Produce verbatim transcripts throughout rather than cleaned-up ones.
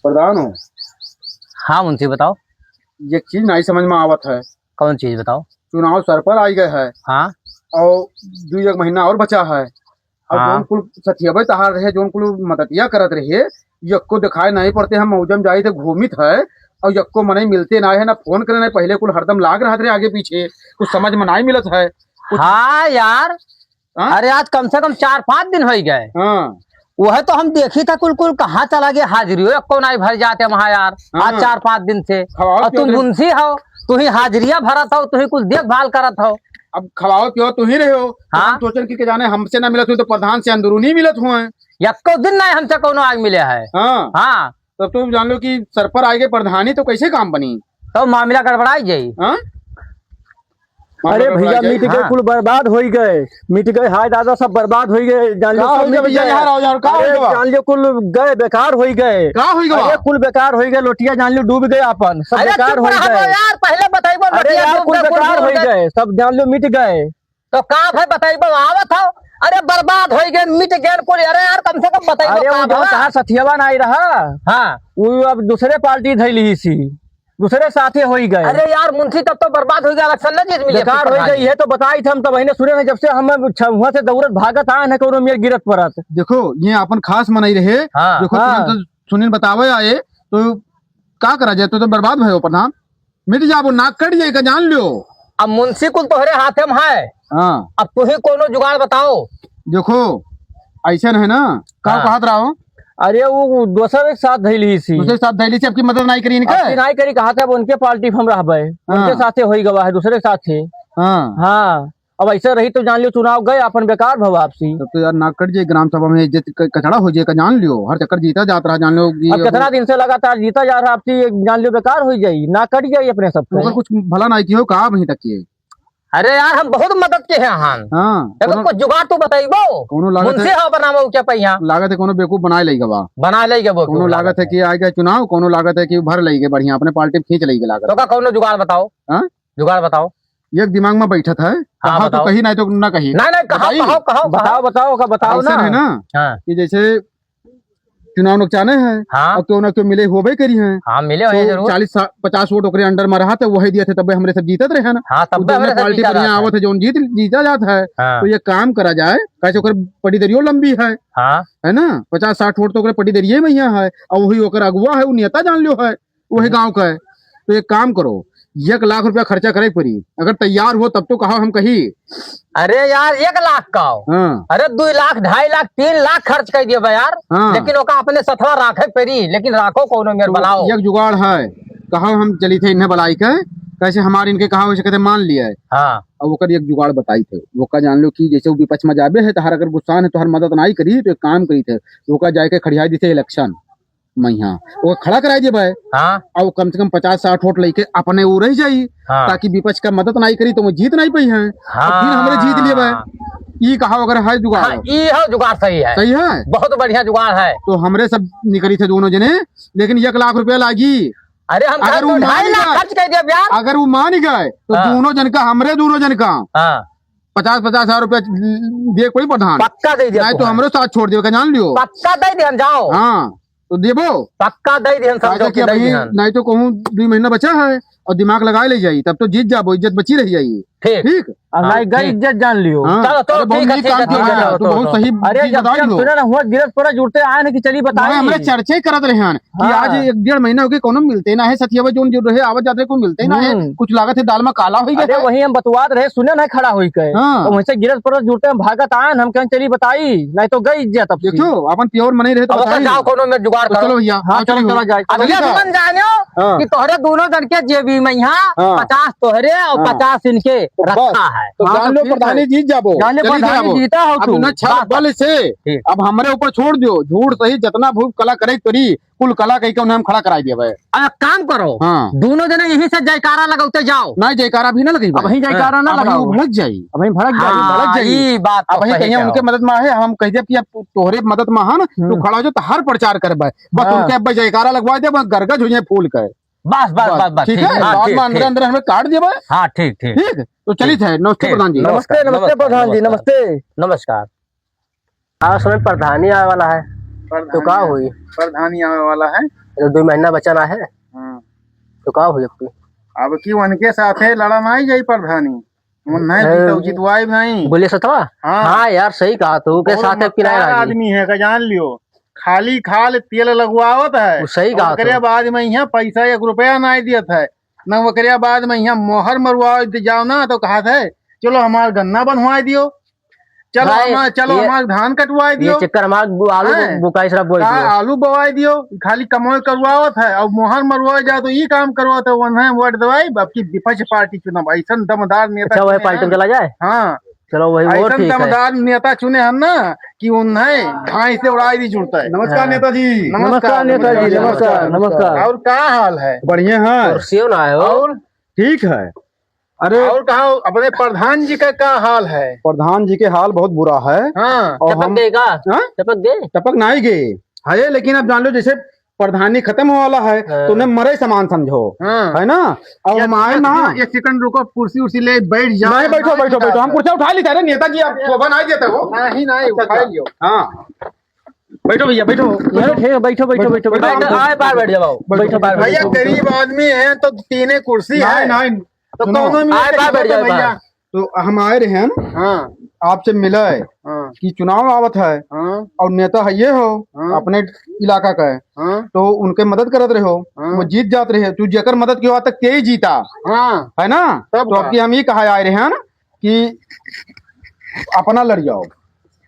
प्रधान हो। हाँ मुंशी, बताओ। एक चीज नाहीं समझ में आवत है। कौन चीज बताओ? चुनाव सर पर आई गए है। हाँ। और दुइ एक महीना और बचा है। और हाँ। जौन कुल सथियबे तहार रहे, जौन कुल मदतिया करत रहे, यक्को दिखाई नाहीं पड़ते। हम मौजम जाई थे घूमित है और यक्को मनई मिलते नाहीं है, ना फोन करे, ना पहले कुल हरदम लाग रहत रहे आगे पीछे, कुछ समझ में नाहीं मिलत है। कुछ हाँ यार, हाँ? अरे आज कम से कम चार पाँच दिन होइ गए। हाँ। वह तो हम देखी था कुल कुल कहाँ चला गया, हाजिरियो यक्को नाहीं भर जाते वहाँ यार। हाँ। आज चार पाँच दिन से। खवाओ और पियो तुम तो मुंशी हो, तुही हाजिरिया भरत हो, तुही कुल देखभाल करत हो। अब खवाओ पियो तुही रहे हो, तो हाँ। हम सोचन कि के जाने हमसे ना मिलत हो तो प्रधान से अंदरूनी मिलत हुए। यक्को दिन नाहीं हमसे कौनो आग मिले है। हाँ। हाँ। तब तो जान लो कि सर पर आएगे प्रधानी तो कैसे काम बनी? तो मामला गड़बड़ाई जाई। हाँ? अरे मामला भैया, गड़बड़ाई जाई। मिट गए, हाँ। कुल बर्बाद होइ गए, मिट गए, हाय दादा, सब बर्बाद होइ गए, जान लो, का सब होइ गए मिट भैया, गए। यहाँ आओ, यहाँ का अरे होइ गवा? जान लो, कुल गए, बेकार होइ गए। का होइ गवा? अरे कुल बेकार होइ गए, लोटिया जान लो डूब गए आपन, सब अरे बेकार चुप होइ रहो गए। यार, पहले बताइबो, अरे लोटिया यार, डूब कुल गए, कुल बेकार डूब होइ गए। गए, सब जान लो मिट गए। तो का भाई बताइबो, आवत हो? अरे बर्बाद होइ गए, मिट गए कुल। अरे यार, कम से कम बताइबो अरे का वो जो भला? कहाँ सथियवा नाहीं रहा, हाँ। वो अब दूसरे पार्टी धइली ही सी, दूसरे साथे होइ गए। अरे यार मुंशी, तब तो बर्बाद होइ गए, इलेक्शन न जीत मिले बेकार होइ गए, ये तो बताई थे हम, तब इन्हें सुने हैं, जब से हम छ-, वहाँ से दौड़त भागत आए हैं, कोनो मेर गिरत पड़त। देखो, ये अपन खास मनई रहे, हाँ। देखो, हाँ। तुरंत सुनील बतावे आए, तो का करा जाए, तो, तो बर्बाद भयो प्रधान। मिट जाबो, नाक कट जाई का, जान लियो। अब मुंशी कुल तोहरे हाथे में है। हाँ। अब तुही कोनो जुगाड़ बताओ। देखो, ऐसन है ना, का हाँ। कहत रहो? अरे वो दोसर एक साथ धइली ही सी। दूसरे साथ धइली सी, अब की मदद नाहीं करी इनका? अब की नाहीं करी, कहा था अब उनके पार्टी में हम रहबे। हाँ। उनके साथे होइ गवा है, दूसरे साथे। हाँ। हाँ। अब ऐसे रही तो जान लियो चुनाव गए, अपन बेकार भवा आपसी। तब तो यार नाक कट जाई, ग्राम सभा में इज्जत क-, कचड़ा होइ जाई का, जान लियो। हर चक्कर जीता जात रहा, जान लियो कि अब अब कितना दिन से लगातार जीता जा रहा आपसी, एक जान लियो बेकार होइ जाई, नाक कट जाई अपने सबके। ओकर कुछ भला नाहीं किहो का अभी तक के? अरे यार, हम बहुत मदद के हैं, हाँ। हाँ, देखो, कोनो कुछ जुगाड़ तो बताइबो। कोनो लागत मुंशी है, हो बनावो क्या पहिया? लागत है कोनो बेवकूफ बनाए लइगा बा। बनाए लइगा बेवकूफ कोनो लागत लागत है है। कि आए गए चुनाव, कोनो लागत है कि भर लइगे बढ़िया, अपने पार्टी में खींच लइगे लागत तो है। का कोनो जुगाड़ बताओ? हाँ? जुगाड़ बताओ। एक दिमाग में बैठत है, हाँ, कहा तो बताओ। कही, नाहीं तो ना कही। नाहीं, नाहीं, कहा, बताई? कहो, कहो, बताओ, कहो। बताओ, का बताओ ऐसा ना। है ना हाँ। कि जैसे चुनाव नकचाने है, हाँ। अब क्यों ना क्यों मिले होबे करी हैं। हाँ, मिले तो होए जरूर। चालीस सा-, पचास वोट ओकरे under में रहा, तो वही दिया थे, तब हमरे सब जीतत रहे हैं ना। हाँ, तब तो दोनों हमारे सब पार्टी जीता बढ़िया रहा आवत है। है, जौन जीत, जीता जात है, हाँ। तो ये काम करा जाए, कैसे ओकर पटीदरियो लंबी है, हाँ। है ना, पचास साठ वोट तो ओकरे पटीदरिये में यहाँ है, और वही ओकर अगुआ है, वो नेता जान लियो है। वही हम्म। गाँव का है। तो एक काम करो, एक लाख रुपया खर्चा करे के पड़ी, अगर तैयार हो तब तो कहो हम कही। अरे यार, एक लाख का हो? हाँ। अरे, दुइ लाख, ढाई लाख, तीन लाख खर्च कर दिए बा यार। हाँ। लेकिन ओका अपने सथवा राखे के पड़ी, लेकिन राखो कोनो मेर तो बनाओ। एक जुगाड़ है, कहो हम चली थे इन्हें बुलाई के, कैसे हमारे इनके कहा वैसे कहते मान लिया है। हाँ। अब ओकर एक जुगाड़ बताई थे, ओका जान लो कि जैसे वो विपक्ष में जाबे है, तो हर अगर गुस्सा है, तो हर मदद नाहीं करी, तो एक काम करी थे, ओका जाके खड़ियाई दी थे इलेक्शन। मइहाँ ओका खड़ा कराई देबे। हाँ। और कम से कम पचास साठ वोट लइके अपने ऊ रह जाई, हाँ। ताकि विपक्ष का मदद नाहीं करी तो वो जीत नाहीं पइहैं। हाँ। और फिर हमरे जीत लेबे। ई कहा अगर है जुगाड़? हाँ, ई हो जुगाड़ सही है। सही है? बहुत बढ़िया जुगाड़ है। तो हमरे सब निकरी थे दोनों जने, लेकिन एक लाख रुपया लागी। अरे हम अगर वो ढाई लाख खर्च कर दिया यार। अगर वो मान गए तो हाँ। दोनों जन का, हमरे दोनों जन का हाँ। पचास पचास हजार रुपया दे कोई प्रधान। पक्का दे दिया नाहीं तो हमरो साथ छोड़ देबे का जान लियो। पक्का दे दिहन जाओ। हाँ। तो देबो? पक्का दे दिहन, समझो काहे कि कि दे अभी दिहन। नाहीं तो कहूँ दुइ महीना बचा है और दिमाग लगाए ले जाई, तब तो जीत जाबो, इज्जत बची रह जाई। ठीक। ठीक? अब हाँ, नाहीं गई ठीक। इज्जत जान लियो। हाँ। चलो, चलो, अरे बहुत ठीक है, नीक ठीक काम है, किया ठीक है, भैया, चलो, तू चलो, बहुत चलो। सही अरे चीज जब बताई से हम लो। सुने ना, हुआ गिरत पड़ा जुड़ते आए ना कि चलिए बताई। हमरे चर्चे करत रहे हैं कि हाँ। आज एक डेढ़ महीना हो गया, कोनो मिलते ना है, सथियावा जोन जो रहे, आवत जात रहे, कोई मिलते ना है। हम्म। कुछ लागत है दाल में काला हो गया अरे है। वही हम बतवात रहे, सुने ना खड़ा होई के। हाँ। तो वहीं से गिरत पड़त जुड़ते हम भागत आए, हम कहें चली बताई, नाहीं तो गई इज्जत अब से। देखो, अपन pure मनई रहे तो अब बताई जाओ, ना। कोनो में जुगाड़ तो करो। चलो भैया, हाँ, आओ, चलो, चलो। चला जाए। अब चलो ये भैया। सुमन जानियो हाँ। कि तोहरे दोनों जन के जेबी में यहाँ हाँ। पचास तोहरे और हाँ। पचास इनके तो बस। रखा है। तो हाँ, जान तो लो ठीक है। प्रधानी जीत जाबो। जान लो चली प्रधानी जाबो। जीता हो अब तू। उन्हें छल बस। बल से ठीक। अब हमरे ऊपर छोड़ दियो, झूठ सही जितना भूत कला करे करी, कुल कला कही के उन्हें हम खड़ा कराई दिया भाई। अब एक काम करो, हाँ। दोनों जने यहीं से जयकारा लगौते जाओ। नहीं, जयकारा अभी ना लगई अब भाई। वहीं जयकारा ना अब वहीं लगाओ। वो भड़क जाई। अब वहीं भड़क जाई। हाँ, भड़क जाई। ई बात तो अब वहीं सही कहिया कहो। उनके मदद में आहे, हम कह दे कि अब तोहरे मदद में है ना, तू हम्म। खड़ा हो जा, तो हर प्रचार करबे। बस हाँ। उनके अब जयकारा लगवा दे, बस गरगज हो जाए फूल के। बस, बस, बस, बस, बस, ठीक ठीक, है? हाँ, बाद ठीक, में अंदर ठीक। अंदर हमें काट दिए भाई। हाँ, ठीक, ठीक। ठीक? तो चलिए ठीक। थे, नमस्ते ठीक। प्रधान जी। नमस्ते, नमस्कार, नमस्ते नमस्कार, प्रधान जी, नमस्कार। नमस्ते। नमस्कार। आ समय प्रधानी आवे वाला है, तो प्रधानी का आवे, होई? प्रधानी आवे वाला है, तो दुइ महीना बचा ना है। हम्म। तो का होई अब की? अब की उनके साथे लड़ा नाहीं जाई प्रधानी। उन्हें ए, जीतव-, जितवाई नाहीं। बोले सतवा? हाँ। हाँ यार, सही कहा तू, के बहुत साथे अब की नाहीं मक्कार लागी। आदमी है, का जान लियो। खाली खाल तेल लगवावत है। वो सही कहा ओकरे तू। बाद में यहाँ पैसा एक रुपया नाहीं दियत है। न ओकरे बाद में यहाँ मोहर मरवा दे जाओ ना, तो कहत है, "चलो हमार गन्ना बनवाई दियो।" चलो भाई, हमार, चलो ये, हमार धान कटवाई ये दियो। चक्कर हमार बु-, आलू हैं? बु-, बुकाई सरा बोई का दियो। आलू बोवाई दियो, खाली कमाई करवावत है, और मोहर मरवाए जाओ तो ई काम करवावत है, उन्हें वोट दवाई, अब की विपक्ष पार्टी चुनाव, ऐसन दमदार नेता अच्छा, वही चुने पार्टी में हैं। चला जाए? हाँ। चलो, वही वो ऐसन ठीक है। दमदार नेता चुने हैं ना कि उन्हें धाई से उड़ाई दी जुड़ता है। नमस्कार हाँ। नेताजी। नमस्कार, नमस्कार नेताजी, नमस्कार, नमस्कार, नमस्कार। नमस्कार। और का हाल है? बढ़िया है। और सेव ना आयो। और? ठीक है। अरे और कहा अपने प्रधान जी का का हाल है? प्रधान जी के हाल बहुत बुरा है। हाँ। और टपक हम गए का? हाँ? टपक गए? टपक नाहीं गए। है, लेकिन अब जान लो, जैसे प्रधानी खत्म होने वाला है, हाँ। तो उन्हें मरे समान समझो। हाँ। है ना? अब एक हम आए ना। सेकंड, एक सेकंड रुको, कुर्सी उर्सी ले बैठ जाओ। नहीं, बैठो, बैठो, बैठो। हम कुर्सी उठा लेते हैं। अरे नेताजी, आप शोभा नाहीं देते हो। नहीं, नहीं, अच्छा, उठा अच्छा। लियो। हाँ। बैठो भैया, बैठो, बैठो। बैठो, बैठो, बैठो, बैठो। बैठो, आए बाहर बैठ जाओ। बैठो, बाहर बैठो। भैया, गरीब आदमी है तो तीने कुर्सी नहीं, है। नहीं। तो सुनो। कौनो में आए बाहर बैठ जाओ, भैया। बाहर। तो हम आए रहे हैं हाँ। आपसे मिले हाँ। कि चुनाव आवत है हाँ। और नेता है ये हो हाँ। अपने इलाका का है, हाँ। तो उनके मदद करत रहे हो, हाँ। वो जीत जात रहे, तू जेकर मदद कियो आज तक तेई जीता, हाँ। है ना? तब तो का? अब की हम ये कहा आए रहे हैं कि अपना लड़ जाओ।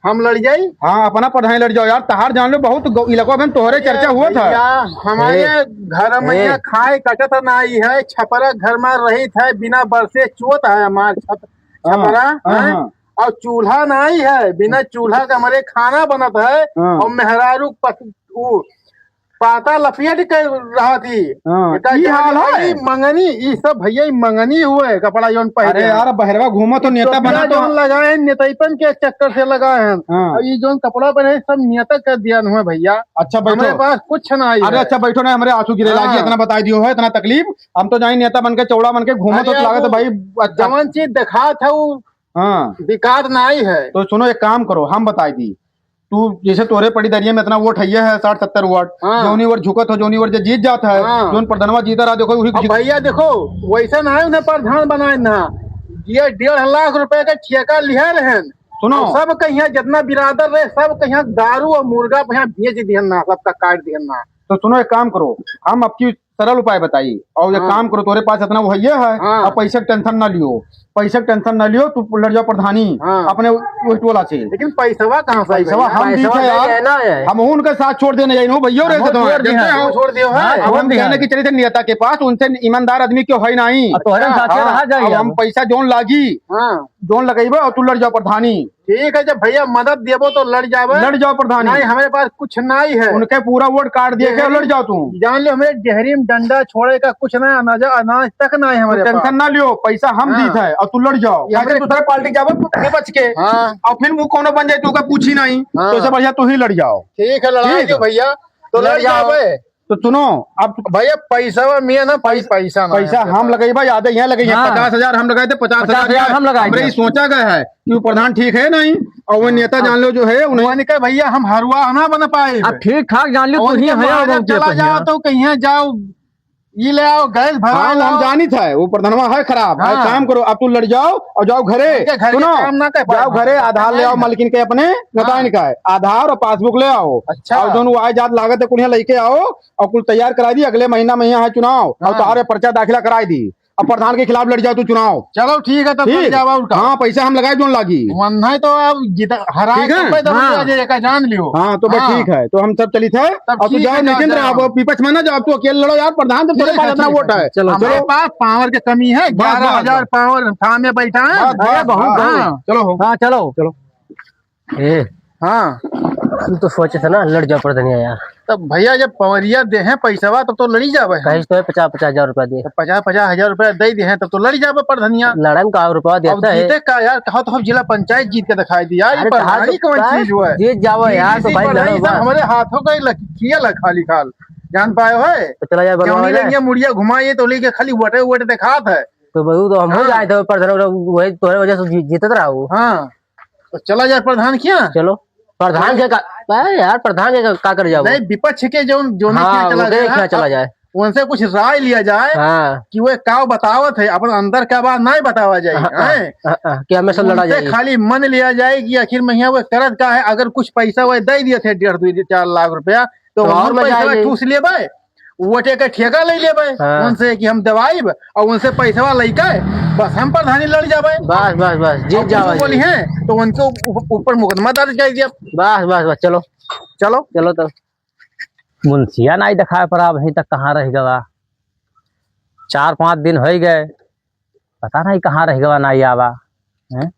हम लड़ जाई? हाँ, अपना प्रधान लड़ जाओ यार, तहार जान लो बहुत गौ-, इलाका में तोहरे अरे चर्चा हुआ था। भैया, हमारे ए, घर में ए। यहाँ खाए कटत नाहीं है, छपरा घर में रहित है, बिना बरसे चोत है हमार छप-, हाँ, छपरा, हाँ, हैं? हाँ। और चूल्हा नाहीं है, बिना चूल्हा के हमारे खाना बनत है, हाँ। और मेहरारू पस-, उ, पाता लपेट के रहत ही। हाँ, एका ई जान हाल है। ई मंगनी, ई सब भैया, ई मंगनी हुए कपड़ा जौन पहने अरे हैं। यार, बहरवा घूमो तो नेता टोपिया बना तो। जौन लगाए हैं, नेतईपन के चक्कर से लगाए हैं। हाँ। और ई जौन कपड़ा पहने हैं, सब नेता के दिया हुए भैया। अच्छा, बैठो। हमारे पास कुछ ना आई अरे है। अच्छा, बैठो ना, हमरे आंसू गिरे लागी, हाँ। इतना बताई दियो है, इतना तकलीफ। हम तो जाई नेता बन के, चौड़ा बन के घूमो तो अरे, लागत वो भाई, अच्छा। जवन चीज देखात है, वो हाँ। विकास नाहीं है। तो सुनो, एक काम करो, हम बताई दी। तू जैसे तोरे पड़ीदरिये में इतना वोट हइये है, साठ सत्तर वोट, हाँ। जौनी ओर झुकत हो, जौनी ओर जे जीत जात है, हाँ। जौन प्रधनवा जीता रहा, देखो, वही अब जीत भैया देखो, वैसे नाहीं उन्हें प्रधान बनाए ना, ये डेढ़ लाख रुपए का ठेका लिहे रहेन। सुनो। और सब कहिया जितना बिरादर रहे, सब कहिया दारू और मुर्गा पे यहाँ बेच दिहन ना, सबका काट दिहन ना। तो सुनो, एक काम करो, हम आपकी सरल उपाय बताई। और एक हाँ। काम करो, तोरे पास इतना वो हइये है, हाँ। अब पैसे के tension ना लियो, पैसे के tension ना लियो, तू लड़ जाओ प्रधानी हाँ। अपने वोट वाला से। लेकिन पैसवा कहाँ से आई पैसवा भैया? हम पैसवा दी थे यार, है ना है। हम उनके साथ छोड़ देने जाइन हो भैया, रे हम तो छोड़ दिया जैसे है। हो। छोड़ दियो है। हाँ, अब छोड़ हम दिया कहने है। की चली थे नेता के पास, उनसे ईमानदार आदमी क्यों है नहीं। अब तोहरे साथे हाँ, रहा जाए अब हम अब। पैसा जौन लागी, हाँ। जौन लगइबे और तू लड़ जाओ प्रधानी। ठीक है, जब भैया मदद देबो तो लड़ जाबे। लड़ जाओ प्रधानी। नहीं, हमरे पास कुछ नहीं है। उनके पूरा वोट काट दिए के डेहरी लड़ जाओ तू। जान लो, हमरे डेहरी में डंडा छोड़े का कुछ नहीं, अनाज, अनाज तक नहीं हमरे तू tension पास। ना लियो, पैसा हम हाँ। दीत है और तू लड़ जाओ। ये ताकि हमरे दूसरे पार्टी जाबे विपक्ष के। हाँ। और फिर वो कौनो बन जाए, तू का पूछी नहीं, हाँ। तो इससे बढ़िया तू ही लड़ जाओ। ठीक है, लड़ाई ठीक। जो भैया, तो लड़ लड़ जाओ। जाबे। तो सुनो, अब भैया, पैसा में ना, भाई, पैसा ना पैसा है। हम लगाई भाई, आधे यहाँ लगाई है, हाँ। पचास हजार हम लगाए थे, पचास हजार पचास हजार यहाँ हम लगाए हमरे थे। ही सोचा गया है कि वो प्रधान ठीक है नहीं, और वो नेता हाँ। जान लो जो है, उन्हें मान के भैया, हम हरवाह ना बन पाए। अब ठीक ठाक जान लो, और तू ही उनके है, मारे वो चला जाओ, तो कहीं जाओ, ये ले आओ, गैस भरा हाँ, हम लाओ। जानी था, वो प्रधानवा है खराब, हाँ। एक काम करो, अब तू लड़ जाओ और जाओ घरे। उनके घर के सुनो, काम ना कर पाए। जाओ घरे, आधार ले आओ, हाँ। मालकिन के अपने, हाँ। नेताइन का है, आधार और पासबुक ले आओ। अच्छा। और जौन वो आए जात लागत है, कुड़िया लेके आओ, और कुल तैयार कराई दी, अगले महीना में यहाँ है चुनाव, और हाँ। तोहारे पर्चा दाखिला कराई दी, अब प्रधान के खिलाफ लड़ जाओ तू चुनाव। चलो ठीक है, तब ठीक? लड़ जाओ, और का? हाँ, पैसा हम लगाए जौन लागी। वन्ना तो अब जीता, हरा ठीक है? के कोई दम हाँ। नहीं आ जाए, का जान लियो। हाँ, तो बस हाँ। ठीक है, तो हम सब चली थे, तब अब तू ठीक जाओ है, जाओ, निश्चिंत जाओ। रहो, अब विपक्ष में ना जाओ, अब तू अकेले लड़ो यार, प्रधान तो तोरे ठीक पास है, इतना ठीक वोट है। है। चलो, हमारे चलो। पास पावर के कमी है, बस, बस, ग्यारह हजार बस। पावर थामे बैठा है। बस, अरे बस, बहुत बस। हाँ। चलो हो। हाँ, चलो। चलो। ए, हाँ। हम तो सोचे थे ना, लड़ जाओ प्रधानिया यार। तब भैया, जब पवरिया देहे पैसवा, तब तो लड़ी जावे हम। कहीं तो है, पचास, पचास हजार रुपया दिए। तो पचास, पचास हजार रुपया दे दिए हैं, तब तो लड़ी जावे प्रधानिया। लड़न का रुपया अब देता है। जीते का यार, कहो तो हम जिला पंचायत जीत के दिखाई दी यार, ये अरे, कहा प्रधानी तो कौन का चीज हुआ है? जीत जाओ यार, तो जीत भाई जीत लड़ो भाई, सब बा। हमारे हाथों का ही लख-, खेल है खाली खाल, जान पाए हो? तो चला जाए, बनवा जौनी जाए। लंगिया मुड़िया घुमाइए तो लेके खाली वोटे वोटे दिखात है। तो बहू तो हम हो हाँ। जाए थे प्रधान, वही तोहरे वजह से जी-, जीतत रहा वो। हाँ। तो चला जाए प्रधान किया। चलो, प्रधान के का, का यार, प्रधान के का, का कर जाओ? नहीं, विपक्ष के जौन, जौन हाँ, खियाँ चला ओकरे जाए, खियाँ चला जाए। उनसे कुछ राय लिया जाए हाँ। कि वो का बतावत है, अपन अंदर का बात नहीं बतावा जाए, हाँ, हैं? हाँ, हाँ, कि हमेशा लड़ा उनसे जाए। खाली मन लिया जाए कि आखिर में यहाँ वो करत का है, अगर कुछ पैसा वो दे दिए थे डेढ़, दो, चार लाख रुपया, तो तो और हम मजा आ पैसा जाए। ठूस लेबे, वोटे का ठेका ले लेबे हाँ। उनसे कि हम दवाइब और उनसे पैसवा लेके बस हम प्रधानी लड़ जाबे। बस, बस, बस, जीत और कुछ जाओ, बोली जीत। हैं, तो उनके ऊप-, ऊपर मुकदमा दर्ज कर दिया। बस, बस, बस, चलो। चलो। चलो तो। मुंशिया नाई देखाए पड़ा, अभी तक कहाँ रह गवा? चार पाँच दिन होइ गए, पता नहीं कहाँ रह गवा, नाई आवा। हैं?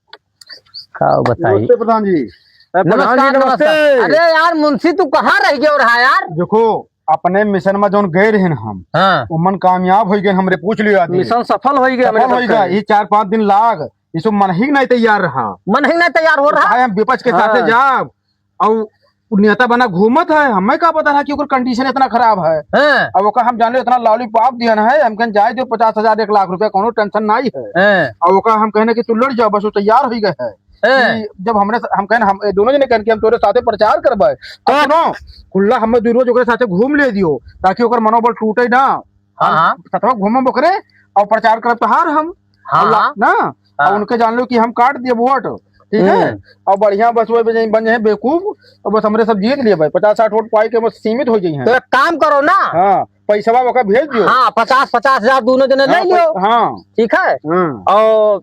का बताई? नमस्ते प्रधान जी। ए, प्रधान जी, नमस्कार, नमस्ते। नमस्कार। अरे यार मुंशी, तू कहाँ रह गयो रहा यार? देखो, अपने मिशन में जौन गए रहे न हम, हाँ। उमन कामयाब होइ गए, हमरे पूछ लियो आदमी। मिशन सफल होइ गए, सफल हमरे होइ सबके। गए। ये चार पाँच दिन लाग, ये सब मन ही नहीं तैयार रहा। मन ही नहीं तैयार हो रहा। भाई हम विपक्ष के हाँ। साथे जाब, और उ नेता बना घूमत है, हमें का पता रहा कि ओकर condition इतना खराब है। हाँ। अब ओका हम जान लो इतना lollipop दियन है, हम कहन जाए दो पचास हजार, एक लाख रुपया, कोनो tension नहीं है। हाँ। और ओका हम कहने कि तू लड़ जाओ, बस वो तैयार हो गए है। हाँ। कि जब हमरे सा-, हम कहन, हम, ए, दोनों जने कहन कि हम तोरे साथे प्रचार करबे। तो अब सुनो, खुल्ला हमें दू रोज ओकरे साथे घूम ले दियो, ताकि ओकर मनोबल टूटे ना। हाँ, हम हाँ। सतवा घूमब ओकरे और प्रचार करब तोहार हम। हाँ, और ला-, हाँ। ना? हाँ। और उनके जान लो कि हम काट दिए वोट, ठीक है? हम्म। और बढ़िया बस वो बन जाए, बन जाए बेवकूफ, और बस हमरे सब जीत लिए भाई, पचास साठ वोट पाई के बस सीमित हो जाइए। तो एक काम करो ना। हाँ, पैसवा ओका भेज दियो। हाँ, पचास, पचास हजार दोनों जने हाँ, ले लियो। हाँ। ठीक है? हाँ। और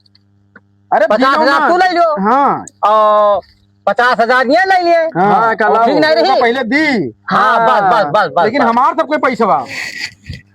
अरे, पचास हजार दियो ना। तू ले लियो। हाँ। और पचास हजार ये ले लिए। हाँ, हाँ, और ठीक नहीं रही? पहले दी। हाँ, बस, बस, बस, बस, लेकिन बस। हमार सबके पैसवा।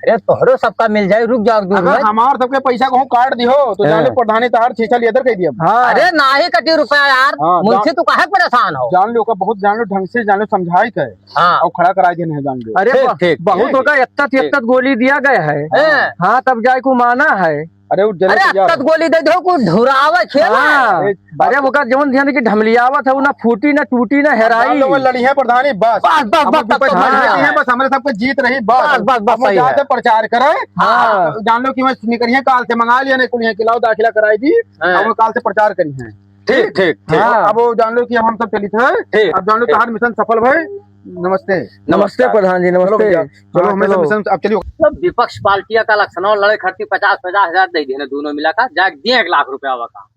अरे, तोहरो सबका मिल जाए, रुक जाओ, दो अगर मिनट। हमार सबके पैसा कहूँ काट दिहो, तो हाँ। जान लो प्रधानी तहार छीछा लेदर कह दिया। हाँ। अरे, नाही कटी रुपया यार, हाँ, मुंशी जान-, तू काहे परेशान हो? जान लो ओका बहुत, जान लो ढंग से, जान लो समझाई के। हाँ। और खड़ा कराई देने हैं, जान लो। अरे, ठीक, ब-, ठीक, बहुत ठीक। होगा, इतना, ठीक। इतना गोली दिया गया है। हाँ। हाँ, तब जाए को माना है। अरे, वो जले अरे, तो यार। अत्तत गोली दे दो, कुछ धुरावे खेला। हाँ। अरे, बात अरे, ओकर जवन ध्यान कि ढमलियावत है, उ ना फूटी, ना टूटी, ना हेराई। हम लोग लड़ी हैं प्रधानी, बस। बस, बस, हम बस, विपक्ष बस, में हाँ। हैं, बस हमरे सबके जीत रही, बस। बस, बस, बस, हम सही जाके है। प्रचार करें। हाँ। जान लो कि मैं निकलिए काल से मंगा लिया, नहीं कुल यहाँ के लाओ दाखिला कराई दी, हाँ। अब वो काल से प्रचार करी हैं। ठीक, ठीक, ठीक। हाँ। अब वो जान लो कि हम, हम सब चलित हैं। ठीक, अब जान लो ठीक। तहार मिशन सफल भय। नमस्ते। नमस्ते प्रधान जी, चलो नमस्ते। भैया, चलो, हाँ, हमें सब चलो। मिशन, अब चलियो। सब विपक्ष पार्टिया का लक्षण और लड़े खातिर पचास पचास हजार दे देने दोनों मिला का, जाके दिए एक लाख रुपया का।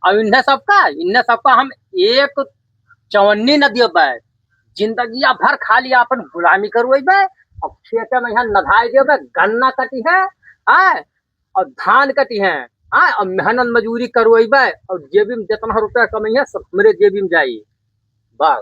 अब इन्हें सबका, इन्हें सबका हम एक चवन्नी न दियो बे, जिंदगिया भर खाली आपन गुलामी करवाई बे, अब खेते में यहाँ नधाई दियो बे, गन्ना कटी है, आय, और धान कटी है, आय, और मेहनत मजूरी करवाई बे, और जेबी में जितना रुपया कमाई है, सब हमरे जेबी में जाई। बस।